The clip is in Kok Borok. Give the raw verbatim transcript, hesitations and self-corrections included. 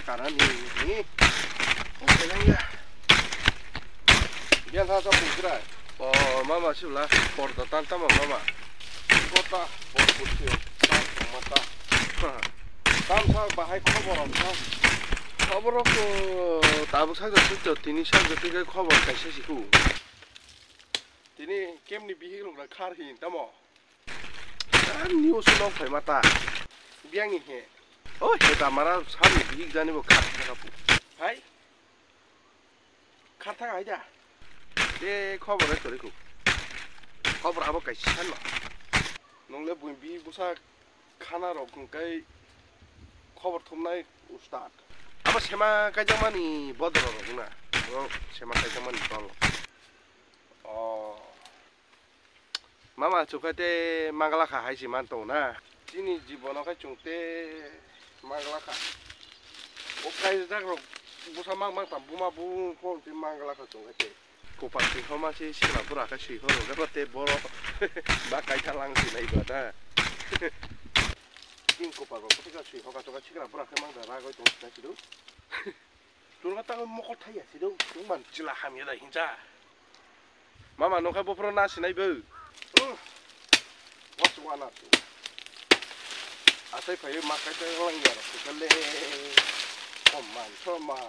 Karani ni. Oke nang ya. Biang ha sa pungkra. O mama sibla porda tan tama mama. Kota bor kursi tan mata. Tam sa bahai khobor am sa. Khobor ko tabuk sa jati to tini sa jati ke khobor kaisa siku. Tini kemni bihik rok khar hin tamo. Ani usu nok phai mata. Biang ni he. O he ta mara sami bihik jani bo khar thaka pu. Hai. Khar thaka hai da. E khobor e tori ku. Khobor abo kaisa no. Nongle bui bihik busa khana rok hwnkhe khobor thumnai ustad. Abo sema kaijakmani bodol rok na. Abo sema kaijakmani tol. O. Mama chukha te mangla kha hai si man tong na. Chini jibono khai chung te mangla kha. O kaijak rok busa mang mang tam buma bu ko te mangla kha chung te. Kopar sui homa se sikla bura khe sui horo khe ba te boro ba kaitha lang si nai ba da. Tin kopar ba kothika sui hoka toka sikla bura khe mang da ragoi tong sinai sidu. Chulga ta mokol thai ya sidu. Tung man chila hamya da hincha. Mama nokha bopro na sinai bo. What's one up? Asai phayo ma kaitha lang ya rok kale. Kom man so ma.